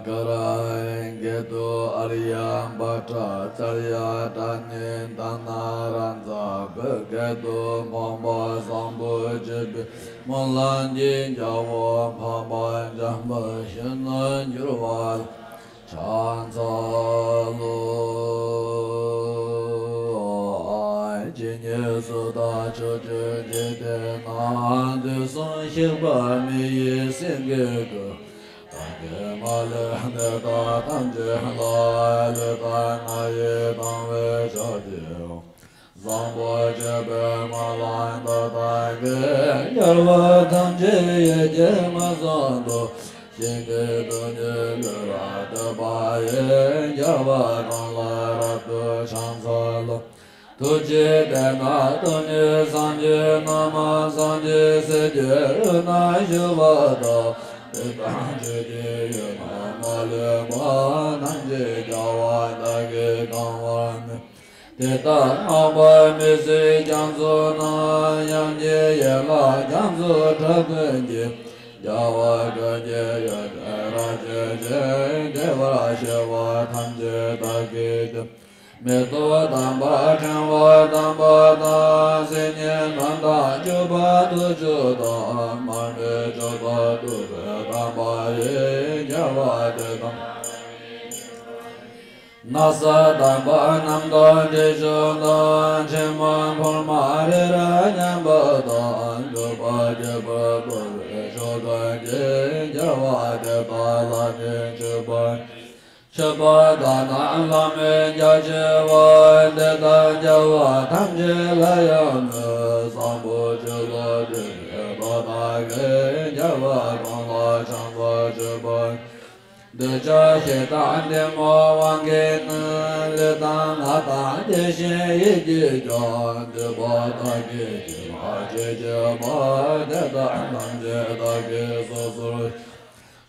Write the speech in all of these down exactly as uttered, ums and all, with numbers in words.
ཀ་ར་སྐད་དུ་ཨཱརྱ་བྷ་ཏྲ་ཙརྱ་པྲ་ཎི་ཏཱ་ན་རཱ་ཛ། བོད་སྐད་དུ་འཕགས་པ་བཟང་པོ་སྤྱོད་པའི་སྨོན་ལམ་གྱི་རྒྱལ་པོ་འཕགས་པ་འཇམ་དཔལ་གཞོན་ནུར་གྱུར་པ་ཕྱག་འཚལ་ལོ། ཇི་སྙེད་སུ་དག་ཕྱོགས་བཅུའི་འཇིག་རྟེན་ན། དུས་གསུམ་གཤེགས་པ་མི་ཡི་སེང་གེ་ཀུན། བདག་གིས་མ་ལུས་འདི་དག་ཐམས་ཅད་ལ། ལུས་དང་ངག་ཡིད་དང་བས་ཕྱག་བགྱིའོ། བཟང་པོ་སྤྱོད་པའི་སྨོན་ལམ་འདི་དག་གིས། རྒྱལ་བ་ཐམས་ཅད་ཡིད་ཀྱིས་མངོན་སུམ་དུ། ཞིང་གི་རྡུལ་སྙེད་ལུས་ལ་བཏུད་པ་ཡིས། རྒྱལ་བ་གང་ལ་རབ་ཏུ་ཕྱག་འཚལ་ལོ། ཐུགས་རྗེའི་གཏེར་ན་སྟོང་ཉིད་སངས་རྒྱས་རྣམས། སངས་རྒྱས་སྲས་ཀྱི་དབུས་ན་བཞུགས་པ་དང་། དེ་དག་ཆོས་ཀྱི་ཡུལ་ན་མ་ལུས་པ། ཐམས་ཅད་རྒྱལ་བ་དག་གིས་གང་བར་མོས། དེ་ལྟར་སྔགས་པ་མི་བཟད་རྒྱ་མཚོ་རྣམས། དབྱངས་ཀྱི་ཡན་ལག་རྒྱ་མཚོའི་སྒྲ་ཀུན་གྱིས། རྒྱལ་བ་ཀུན་གྱི་ཡོན་ཏན་རབ་བརྗོད་ཅིང་། བདེ་བར་གཤེགས་པ་ཐམས་ཅད་བདག་གིས་བསྟོད། མེ་ཏོག་དམ་པ་ཕྲེང་བ་དམ་པ་དང་། སིལ་སྙན་རྣམས་དང་བྱུག་པ་དུག་ཆུ་དང་། མར་མེ་མཆོག་དང་བདུག་སྤོས་དམ་པ་ཡིས། རྒྱལ་བ་དེ་དག་ན་བཟའ་དམ་པ་རྣམས་དང་དྲི་མཆོག་དང་། ཕྱེ་མ་ཕུར་མ་རི་རབ་མཉམ་པ་དང་། བདུག་པ་བརྒྱད་པར་བསྐོར་བའི་མཆོག་ཐུན་གྱིས། རྒྱལ་བ་དེ་དག་ལ་ནི་མཆོད་པར། མཆོད་པ་དག་རྣམས་བླ་མེད་རྒྱ་ཆེ་བ། དེ་དག་རྒྱལ་བ་ཐམས་ཅད་ལ་ཡང་མོས། བཟང་པོ་ཆོས་ལ་སྤྱོད་པའི་བདག་རྣམས་ཀྱིས། རྒྱལ་བ་གང་ལ་ཕྱག་འཚལ་མཆོད་པར། འདོད་ཆགས་ཞེ་སྡང་གཏི་མུག་དབང་གིས་ནི། ལུས་དང་ངག་དང་དེ་བཞིན་ཡིད་ཀྱིས་ཀྱང་། འདོད་པ་དག་གིས་སྤྱད་པ་ཇི་བགྱིས་པ། དེ་དག་ཐམས་ཅད་བདག་གིས་སོ་སོར།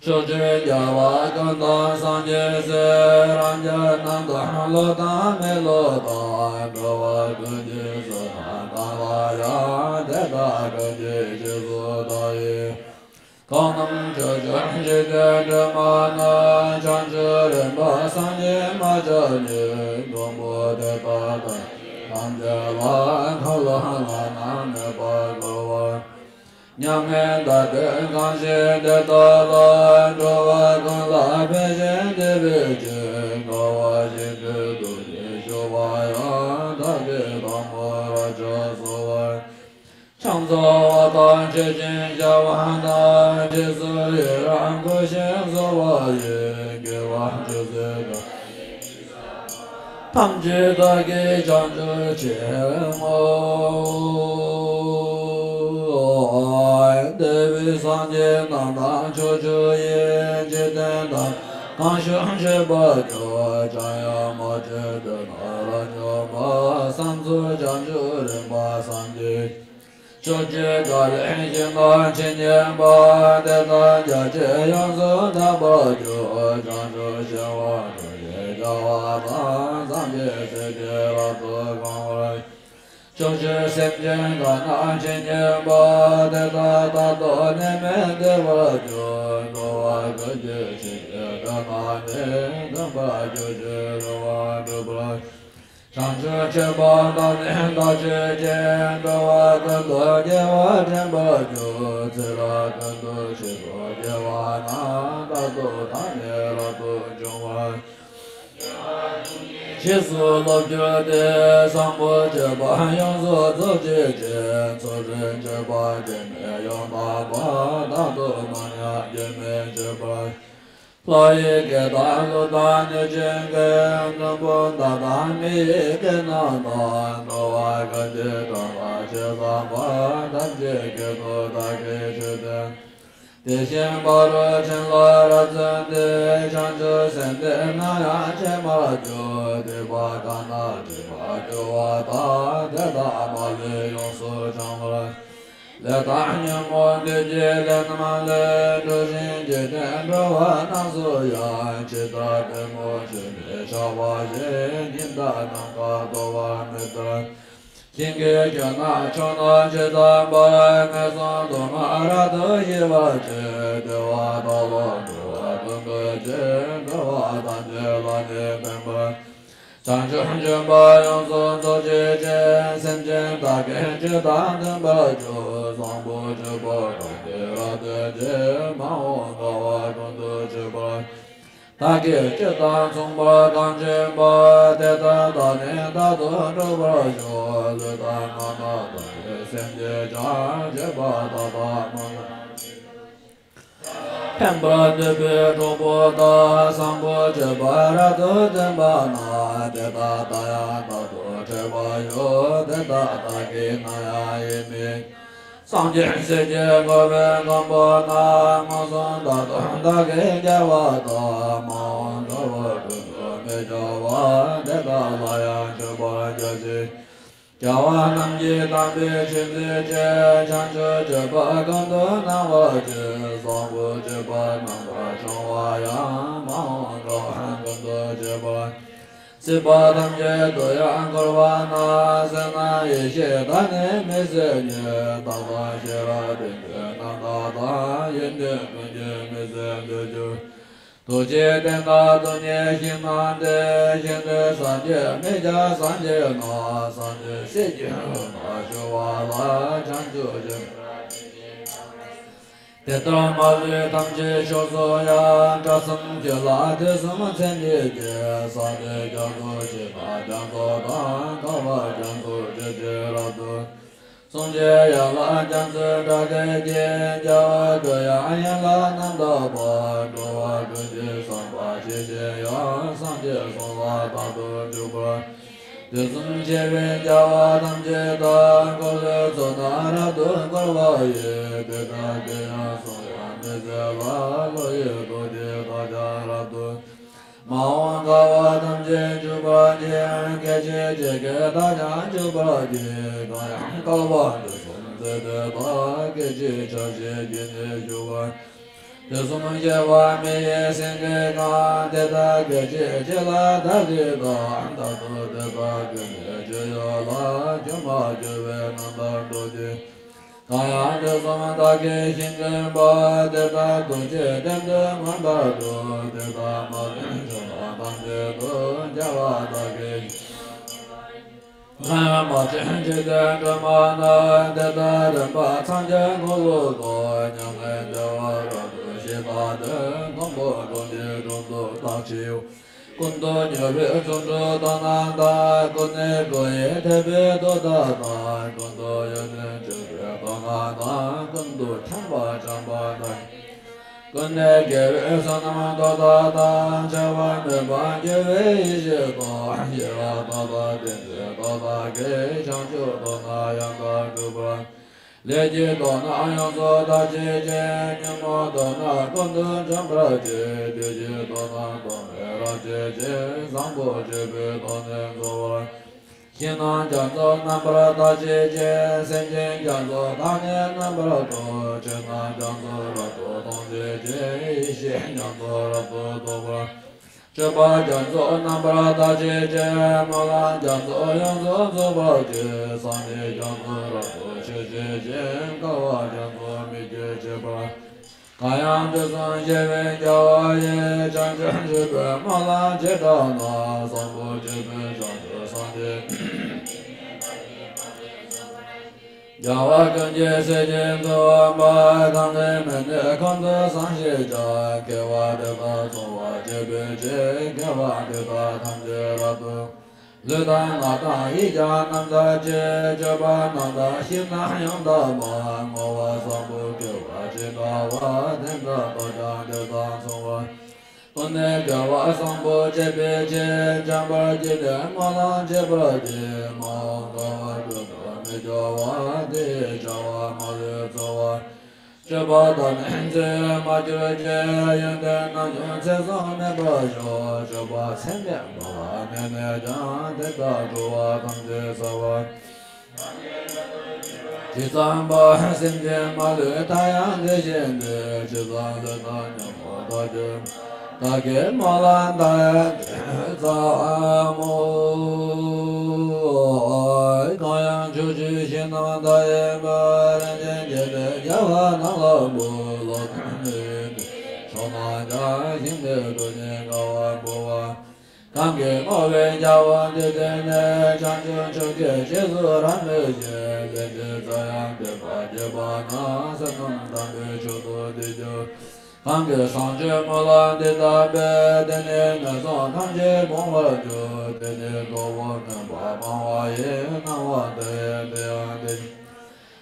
ཕྱོགས་བཅུའི་རྒྱལ་བ་ཀུན་དང་སངས་རྒྱས་སྲས། རང་རྒྱལ་རྣམས་དང་ལོ་དང་མི་ལོ་དང་། འགྲོ་བ་ཀུན་གྱི་བསོད་ནམས་གང་ལ་ཡང་། དེ་དག་ཀུན་གྱི་རྗེས་སུ་བདག་ཡི། གང་རྣམས་ཕྱོགས་བཅུའི་འཇིག་རྟེན་དྲི་མ་ནི། བྱང་ཆུབ་རིམ་པ་སངས་རྒྱས་མ་ཆགས་ཉིད། མགོན་པོ་དེ་དག་ཐམས་ཅད་ལ། གང་ལ་ལ་ན་མེད་པར་བསྐོར་བར། མྱ་ངན་འདའ་སྟོན་གང་བཞེད་དེ་དག་ལ། འགྲོ་བ་ཀུན་ལ་ཕན་ཞིང་བདེ་བའི་ཕྱིར། དགའ་བ་བཞིན་དུ་ཐུགས་རྗེས་ཞུ་བ་ཡང་། བདག་གིས་དང་པོར་ཕྱག་འཚལ་བ། ཕྱག་འཚལ་བ་དང་མཆོད་ཅིང་བཤགས་པ་དང་། རྗེས་སུ་ཡི་རང་བསྐུལ་ཞིང་གསོལ་བ་ཡི། དགེ་བ་ཅུང་ཟད་ཐམས་ཅད་བདག་གིས་བྱང་ཆུབ་ཕྱིར་བསྔོ། འདས་པའི་སངས་རྒྱས་རྣམས་དང་ཕྱོགས་བཅུ་ཡི། འཇིག་རྟེན་དང་གང་བཞུགས་མཆོད་པར་གྱུར། ཅང་ཡང་མ་མཆིས་དེ་རྣམས་རབ་འབྱོར་པ། བསམ་རྫོགས་བྱང་ཆུབ་རིམ་པ་སངས་རྒྱས། ཕྱོགས་བཅུའི་བཀའ་དྲིན་ཞིང་དང་ཇི་སྙེད་པ། དེ་དག་རྒྱ་ཆེར་ཡོངས་སུ་དག་པར་གྱུར། བྱང་ཆུབ་ཤིང་དབང་ཐོབ་པའི་རྒྱལ་བ་དང་། སངས་རྒྱས་སྲས་ཀྱིས་རབ་ཏུ་གང་བར། ཕྱོགས་བཅུའི་སེམས་ཅན་གང་རྣམས་ཇི་སྙེད་པ། དེ་དག་རྟག་ཏུ་ནད་མེད་བདེ་བར་གྱུར། འགྲོ་བ་ཀུན་གྱི་ཕྱིར་དེ་ལྟར་ན་ནི། མཐུན་པར་གྱུར་ཅིང་རེ་བ་འགྲུབ་པར། བྱང་ཆུབ་མཆོད་པ་དང་ནི་བདག་མཆོད་ཅིང་། འགྲོ་བ་ཀུན་ཏུ་དགེ་བ་འདྲེན་པར་འགྱུར། ཚེ་རབས་ཀུན་ཏུ་ཆོས་སུ་སྐྱེ་བ་ན། རྟག་ཏུ་བདག་ནི་རབ་ཏུ་འབྱུང་བར། རྗེས་སུ་སློབ་གྱུར་ཏེ། བཟང་པོ་སྤྱོད་པ་ཡོངས་སུ་རྫོགས་བྱེད་ཅིང་། ཚུལ་ཁྲིམས་སྤྱོད་པ་གེགས་མེད་ཡོངས་དག་པ། རྟག་ཏུ་ནོར་ཉམས་སྐྱོན་མེད་སྤྱོད་པར། ལྷ་ཡི་སྐད་དང་ཀླུ་དང་གནོད་སྦྱིན་སྐད། གྲུལ་བུམ་དག་དང་མི་ཡི་སྐད་རྣམས་དང་། འགྲོ་བ་ཀུན་གྱི་སྒྲ་སྐད་ཇི་ཙམ་པ། ཐམས་ཅད་སྐད་དུ་བདག་གིས་ཆོས་བསྟན། དེ་བཞིན་ཕ་རོལ་ཕྱིན་ལ་རབ་བརྩོན་ཏེ། བྱང་ཆུབ་སེམས་དེ་ནམ་ཡང་བརྗེད་མ་གྱུར། སྡིག་པ་གང་རྣམས་སྒྲིབ་པར་གྱུར་པ་དག། དེ་དག་མ་ལུས་ཡོངས་སུ་བྱང་བར། ལས་དང་ཉོན་མོངས་བདུད་ཀྱི་ལས་རྣམས་ལས། གྲོལ་ཞིང་འཇིག་རྟེན་འགྲོ་བ་རྣམས་སུ་ཡང་། ཇི་ལྟར་པད་མོ་ཆུ་ནས་ཤར་བ་བཞིན། ཉི་ཟླ་ནམ་མཁར་འགྲོ་བ་མི་ལྟར། ཞིང་གི་རྒྱུད་རྣམས་ཕྱོགས་རྣམས་ཇི་ཙམ་པར། ངན་སོང་དུ་མར་རབ་ཏུ་ཞི་བར་བྱེད། བདེ་བ་དང་ལོངས་སྤྱོད་པ་ཀུན་འདོད་ཅིང་། བྱང་ཆུབ་སྤྱོད་པ་ཡོངས་སུ་རྫོགས་བྱེད་ཅིང་། སེམས་ཅན་དག་གི་སྤྱི་དང་མཐུན་པར་གྱུར། བཟང་པོ་སྤྱོད་པ་གང་དེ་རབ་བརྟན་ཅིང་། མ་འོངས་འགལ་བ་ཀུན་ཏུ་ཆོད་པར། བདག་གི་སྤྱི་དང་མཚུངས་པར་གང་བྱེད་པ། དེ་ལྟར་བདག་ནི་རྟག་ཏུ་སྒྲུབ་པར་ཤོག་ལུས་དང་ངག་དང་དག་གི་སེམས་ཀྱིས་ཀྱང་། བྱེད་པ་དག་དང་སྨོན་ལམ་ཕན་པར་འདོད་པའི་གྲོགས་པོ་དག་བཟང་པོ་སྤྱོད་པ་རབ་ཏུ་བསྟེན་པ་ན། དེ་དག་དང་ཡང་རྟག་ཏུ་འཕྲད་པར་ཤོག་དེ་དག་བདག་གིས་ནམ་ཡང་ཡིད་མི། སངས་རྒྱས་སྲས་ཀྱིས་བསྐོར་བའི་མགོན་པོ་རྣམས། མངོན་སུམ་རྟག་ཏུ་བདག་གིས་རྒྱལ་བ་དང་། མ་འོངས་འགལ་བ་ཀུན་ཏུ་མི་སྐྱོ་བ། དེ་དག་ལ་ཡང་མཆོད་པར་གྱུར་ཅིག་རྒྱལ་བ་རྣམས་ཀྱིས་དམ་པའི་ཆོས་འཛིན་ཅིང་། བྱང་ཆུབ་སྤྱོད་པ་ཀུན་ཏུ་སྣང་བར་བྱེད། བཟང་པོ་སྤྱོད་པ་རྣམ་པར་སྦྱོང་བ་ཡང་། མ་འོངས་འགལ་བ་ཀུན་ཏུ་བྱེད་པ། སྲིད་པ་ཐམས་ཅད་དུ་ཡང་འཁོར་བ་ན། བསོད་ནམས་ཡེ་ཤེས་དག་ནི་མི་ཟད་རྙེད། དག་དང་ཤེས་རབ་ཏིང་འཛིན་རྣམ་དག་དང་། ཡོན་ཏན་ཀུན་གྱི་མི་ཟད་འདོད་འཇོ། ཐུགས་རྗེའི་བསྟན་དང་སྟོང་ཉིད་ཞིང་རྣམས་ཏེ། ཞིང་དུ་སངས་རྒྱས་མི་འཇིགས་སངས་རྒྱས་རྣམས། སངས་རྒྱས་སྲས་ཀྱི་དབུས་ན་བཞུགས་པ་ལ། བྱང་ཆུབ་སེམས་དེ་ལྟར་མ་ལུས་ཐམས་ཅད་ཕྱོགས་སུ་ཡང་། སྐྲ་གསུམ་གྱི་ལྷ་དུས་གསུམ་མཚན་ཉིད་ཀྱི། སངས་རྒྱས་རྒྱ་མཚོ་ཞིང་དང་རྒྱ་མཚོ་དང་། འཁོར་བ་རྒྱ་མཚོ་ཆེ་ཆེར་རབ་ཏུ་གསུངས་ཀྱི། ཡན་ལག་རྒྱ་མཚོའི་སྒྲ་སྐད་ཀྱིས། རྒྱལ་བ་ཀུན་དབྱངས་ཡན་ལག་རྣམ་དག་པ། འགྲོ་བ་ཀུན་གྱི་བསམ་པ་ཇི་བཞིན་དབྱངས། སངས་རྒྱས་གསུང་ལ་རྟག་ཏུ་འཇུག་པར། དུས་གསུམ་གཤེགས་པའི་རྒྱལ་བ་ཐམས་ཅད་དང་། འཁོར་ལོའི་ཚོགས་རྣམས་རབ་ཏུ་བསྐོར་བ་ཡི། དེ་དག་གི་ཡང་གསུང་དབྱངས་མི་ཟད་ལ། བློ་ཡི་རྡོ་རྗེ་དག་ཀྱང་རབ་ཏུ། མ་འོངས་འགལ་བ་ཐམས་ཅད་འཇོམས་པར་བགྱི། སྐད་ཅིག་གཅིག་གིས་བདག་ཀྱང་འཇུག་པར་བགྱི། གང་ཡང་བསྐལ་པ་དུས་གསུམ་ཚེ་འདི་དག་སྐད་ཅིག་ཆར་ཕྱིན་གྱི་ནི་འཇུག་པ། དུས་གསུམ་གཤེགས་པ་མི་ཡི་སེང་གེ་གང་། དེ་དག་སྐད་ཅིག་གཅིག་ལ་བདག་གིས་བལྟ། རྟག་ཏུ་དེ་དག་ཀུན་ནས་ཅི་ཡོད་ལ། སྒྱུ་མར་གྱུར་པའི་རྣམ་ཐར་སྒྲོག་ཅིང་། གང་ཡང་དུས་གསུམ་བདག་གིས་ཞིང་བཀོད་པ། དེ་དག་ཐུགས་རྗེའི་དོན་དུ་མངོན་པར་བསྒྲུབ། དེ་དག་མ་ལུས་བྱེ་བྲག་ཐམས་ཅད་དུ། རྒྱལ་བ་བདག་གིས་ཞིང་། གང་ཡང་མ་བྱོན་འཇིག་རྟེན་སྒྲོན་མ་ན། དེ་དག་རིམ་པ་ཐམས་ཅད་འཁོར་ལོ་བསྐོར། མྱ་ངན་འདས་པ་རབ་ཏུ་ཞི་བ་དེར། མགོན་པོ་ཀུན་གྱི་དྲུང་དུ་བདག་མཆིའོ། ཀུན་ཏུ་མྱུར་བའི་ཚོགས་དྲུག་དང་ནི་ལྡན། ཀུན་ནས་བསྐོར་ཡི་ཐེག་པའི་རྡོ་བཏགས་ནས། ཀུན་ཏུ་ཡོན་ཏན་སྤྱོད་པའི་མདོ་སྔགས་དང་། ཀུན་ཏུ་འཁྱམས་པ་བྱམས་པ་དང་། ཀུན་ནས་དགེ་བའི་བསོད་ནམས་རྡོ་བཏགས་དང་། ཆགས་པ་མེད་པར་འགྱུར་བའི་ཡེ་ཤེས་དང་། ཤེས་རབ་རྟོག་པ་ཏིང་འཛིན་རྡོ་བཏགས་ཀྱིས། བྱང་ཆུབ་མདོར་ན་ཡང་དག་སྒྲུབ་པར། ལས་ཀྱི་མདོར་ན་ཡོངས་སུ་དག་བྱེད་ཅིང་། ཉོན་མོངས་མདོར་ན་ཀུན་ཏུ་འཇོམས་པར་བྱེད། བདུད་ཀྱི་མདོར་ན་སྟོབས་མེད་རབ་བྱེད་ཅིང་། བཟང་པོ་སྤྱོད་པའི་མདོ་ནི་རྫོགས་པར། ཞིང་རྣམས་རྒྱ་མཚོ་རྣམ་པར་དག་བྱེད་ཅིང་། སེམས་ཅན་རྒྱ་མཚོ་དག་ནི་རྣམ་པར་སྒྲོལ། ཆོས་རྣམས་རྒྱ་མཚོ་རབ་ཏུ་མཐོང་བྱེད་ཅིང་། ཡེ་ཤེས་རྒྱ་མཚོ་རབ་ཏུ་རྟོགས་པར། སྤྱོད་པ་རྒྱ་མཚོ་རྣམ་པར་དག་བྱེད་ཅིང་། སྨོན་ལམ་རྒྱ་མཚོ་ཡོངས་སུ་རྫོགས་པར་བྱེད། སངས་རྒྱས་རྒྱ་མཚོ་རབ་ཏུ་ཆེ་བྱེད་ཅིང་། བསྐལ་པ་རྒྱ་མཚོ་མི་སྐྱོ་བྱེད་པར། གང་ཡང་དུས་གསུམ་གཤེགས་པའི་རྒྱལ་བ་ཡི། བྱང་ཆུབ་སྤྱོད་པའི་སྨོན་ལམ་བྱེ་བྲག་རྣམས། བཟང་པོ་སྤྱོད་པས་བྱང་ཆུབ་སངས་རྒྱས། རྒྱལ་བ་ཀུན་གྱི་སྲས་ཀྱི་གཙོ་བོ་པ། གང་གིས་མི་ནུས་ཁོང་དུ་བཟང་ཞེས་བྱ། དགེ་བ་འདི་དག་སྩོལ་བར་བྱེད་པའི་ཕྱིར། དགེ་བ་འདི་དག་ཐམས་ཅད་རབ་ཏུ། ལུས་དང་ངག་དང་ཡིད་ཀྱང་རྣམ་དག་བྱེད། སྤྱོད་པ་རྣམ་དག་ཞིང་རྣམས་ཡང་དག་པ། བསྔོ་བ་བཟང་པོ་དགེ་བ་ཇི་འདྲ་བ། དེ་འདྲ་བ་དང་དེ་དང་མཚུངས་པ། ཀུན་ནས་དགེ་བ་བཟང་པོ་སྤྱད་པའི་ཕྱིར། འཇམ་དཔལ་གྱི་ནི་སྨོན་ལམ་བྱེད་པར་བགྱི། མ་འོངས་འགལ་བ་ཀུན་ཏུ་མི་སྐྱོ་བ། དེ་ཡི་བྱ་བ་མ་ལུས་སྩོལ་བར། སྤྱོད་པ་དག་ནི་འཚེ་བར་མ་གྱུར་ཅིག་ཡོན་ཏན་རྣམས་ཀྱང་ཚེ་བཟང་སྨིན་པར་ཤོག་སྤྱོད་པ་ཚད་མེད་འབད་བ་མེད་ནས་ཀྱང་། དེ་དག་འགྲོ་བ་ཐམས་ཅད་ས་བ། ཇི་ཙམ་པར་སེམས་ཅན་མ་ལུས་མཐའ་ཡང་དེ་བཞིན་ཏེ། ཇི་ཙམ་ལུས་དང་ཉོན་མོངས་དག་གྱུར། བདག་གིས་སྨོན་ལམ་མཐའ་ཡས་དེ་ཙམ་མོ། གང་ཡང་ཕྱོགས་བཅུའི་ཞིང་རྣམས་མཐའ་ཡས་པ། རིན་ཆེན་གྱི་དེ་རྒྱལ་བ་རྣམས་ལ་འབུལ་ལོ། ལོ་ཀུན་ནས་ཕྱོགས་རྣམས་ཀྱང་། ཞིང་དེར་སྟོང་ཉིད་དགའ་བ་འབུལ་བ། གང་གིས་བསྔོ་བའི་རྒྱལ་པོ་འདི་བཏུད་ནས། བྱང་ཆུབ་མཆོག་གི་རྗེས་སུ་རབ་མོས་ཤིང་། ལན་ཅིག་ཙམ་ཡང་དད་པ་བསྐྱེད་པ་ན། བསོད་ནམས་དམ་པའི་མཆོག་ཏུ་འདི་གྱུར། གང་གིས་བཟང་སྤྱོད་སྨོན་ལམ་འདི་བཏབ་པས། དེ་ནི་ངན་སོང་ཐམས་ཅད་སྤོང་བར་འགྱུར། དེ་ནི་སྟོབས་པོ་སྨོན་པ་སྤང་བ་ཡི། སྣང་བ་མཐའ་ཡས་དེ་ཡང་དེ།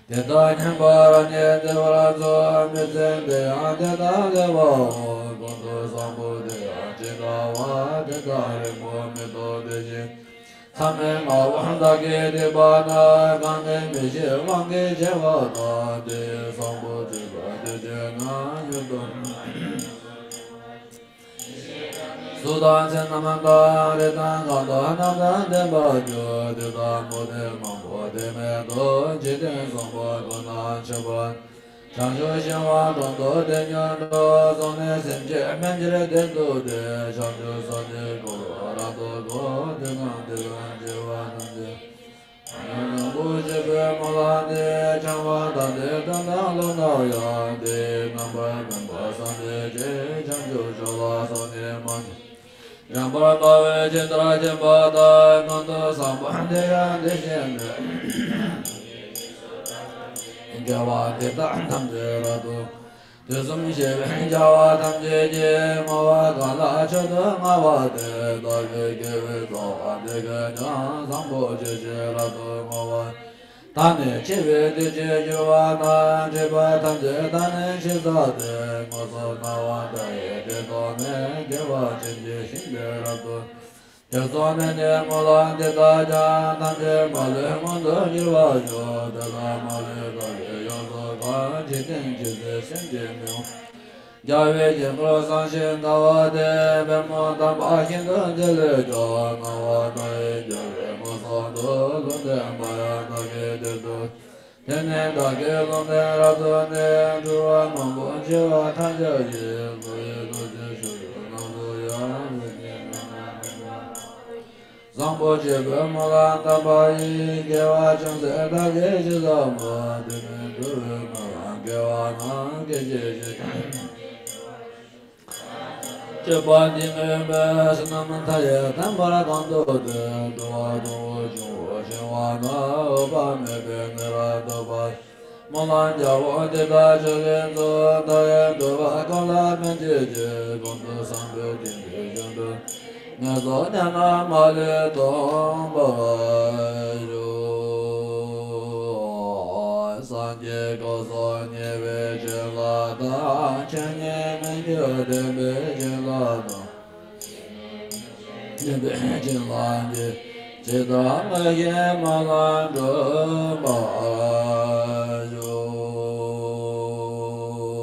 དེ་དག་ཉན་པར་ཉན་བདེ་བར་འཚོ། མི་ཚེ་འདི་ཡང་དེ་དང་འདས་པའོ། གང་དུ་བཟང་པོ་དེ་ཡང་ཇི་ལྟ་བ། དེ་དག་རིང་པོ་མི་ཐོགས་དེ་བཞིན། མཚམས་མེད་ལྔ་པོ་བདག་གིས་བསྡུས་པ་དག། གང་གིས་མི་ཤེས་དབང་གིས་བྱས་པ་དག། དེ་ཡི་བཟང་པོ་ཇི་ལྟར་དེ་བྱས་ན། ཡུན་དུ་གཟུགས་དང་མཚན་རྣམས་དང་། རིགས་དང་ཁམས་དང་རྣམས་དང་ལྡན་པར་འགྱུར། དེ་ལྟར་མུ་སྟེགས་མང་པོ་དེ་མེད་དོ། འཇིག་རྟེན་བཟང་པོ་ཀུན་ན་མཆོད་པ། བྱང་ཆུབ་ཤིང་དབང་དྲུང་དུ་དེ་མྱུར་འགྲོ། བཟང་ནི་སེམས་ཅན་མན་ཆད་བདེ་འདོད་དེ། བྱང་ཆུབ་སེམས་ནི་འཁོར་ལོ་རབ་ཏུ་བསྐོར། དེ་ཁམས་དེ་ཁམས་སྐྱེ་བ་ཐམས་ཅད། བཟང་པོ་སྤྱོད་པའི་སྨོན་ལམ་འདི། བྱང་བ་དག་ལས་དོན་དམ་བློ་ནང་ཡང་། དེ་ཡི་རྣམ་པར་སྨིན་པ་བསམ་པའི་ཕྱིར། བྱང་ཆུབ་མཆོག་ལ་སོགས་ནི་མ་ནི། འཇམ་དཔལ་དཔའ་བོས་ཇི་ལྟར་མཁྱེན་པ་དང་། ཀུན་ཏུ་བཟང་པོ་དེ་ཡང་དེ་བཞིན་ཏེ། དགེ་བ་འདི་དག་ཐམས་ཅད་རབ་ཏུ། དུས་གསུམ་གཤེགས་པའི་རྒྱལ་བ་ཐམས་ཅད་ཀྱིས། བསྔོ་བ་གང་ལ་མཆོག་ཏུ་བསྔགས་པ་དེ། བདག་གི་དགེ་བའི་རྩ་བ་འདི་གིས་ཀྱང་། བཟང་པོ་ཇི་བཞིན་རབ་ཏུ་བསྔོ་བ། བདག་ནི་འཆི་བའི་དུས་ཀྱིས་གྱུར་པ་ན། སྒྲིབ་པ་ཐམས་ཅད་དག་ནི་ཕྱིར་ཟད་དེ། སྔོ་སོགས་སྣང་བ་མཐའ་ཡས་དེ་ཐོབ་ནས། བདེ་བ་ཅན་གྱི་ཞིང་དེར་རབ་ཏུ། དེ་ཚོགས་ནི་ནི་སྨོན་ལམ་འདི་དག་ཀྱང་། ཐམས་ཅད་མ་ལུས་མངོན་དུ་འགྱུར་བར་ཤོག་དེ་དག་མ་ལུས་བདག་གིས་ཡོངས་སུ་གང་། འཇིག་རྟེན་ཇི་སྲིད་སེམས་ཅན་མི་འོང་། རྒྱལ་བའི་དཀྱིལ་འཁོར་བཟང་ཞིང་དགའ་བ་དེར། པདྨོ་དམ་པ་ཤིན་ཏུ་འདི་ལས་ཀྱང་། སྣང་བ་མཐའ་ཡས་རྒྱལ་བའི་སྐུ་གསུང་ཐུགས། ལུང་བསྟན་པ་ཡང་བདག་གིས་དེར་ཐོབ། དེ་ནས་བདག་གིས་ལུང་བསྟན་རབ་ཏུ་ནི། འགྲོ་བ་མང་པོ་འཆི་བ་ཐམས་ཅད་ཀྱི། འཁོར་བའི་རྡོ་རྗེ་ཤུགས་ཀྱིས་རྣམ་རྟོག་ཡལ། བཟང་པོ་སྤྱོད་པའི་སྨོན་ལམ་བཏབ་པ་ཡིས། དགེ་བ་ཅུང་ཟད་བདག་གིས་ཅི་བསམ་པ། དེ་ནི་འགྲོ་བའི་སྨོན་ལམ་དགེ་བ་རྣམས། སྐད་ཅིག་གཅིག་སྤྱོད་པ་འདི་ངན་པས། བསོད་ནམས་མཐའ་ཡས་ཐེམ་པར་གང་དུ་སྟེ། འགྲོ་བ་གདུང་བའི་འབྱུང་པོ་ཤི་བ་ན། འོད་དཔག་མེད་པའི་ནུས་པ་ཐོབ་པ། སྨོན་ལམ་རྒྱལ་པོ་འདི་དག་མཆོག་གིས་མཛོད། མཐའ་ཡས་འགྲོ་བ་ཀུན་ལ་ཕན་བྱེད་ཅིང་། ཀུན་ཏུ་བཟང་པོའི་དེ་འདྲའི་ཞིང་དུ། ངན་སོང་ཉམས་ན་མ་ལུས་ཐོབ་པར་ཤོག་སངས་རྒྱས་སྐུ་གསུམ་བརྙེས་པའི་བྱིན་རླབས་དང་། ཆོས་ཉིད་མི་འགྱུར་བདེན་པའི་བྱིན་རླབས་དང་། བདེན་པའི་བྱིན་རླབས་ཀྱིས། ཇི་ལྟར་བསྔོས་བཞིན་སྨོན་ལམ་འགྲུབ་པར།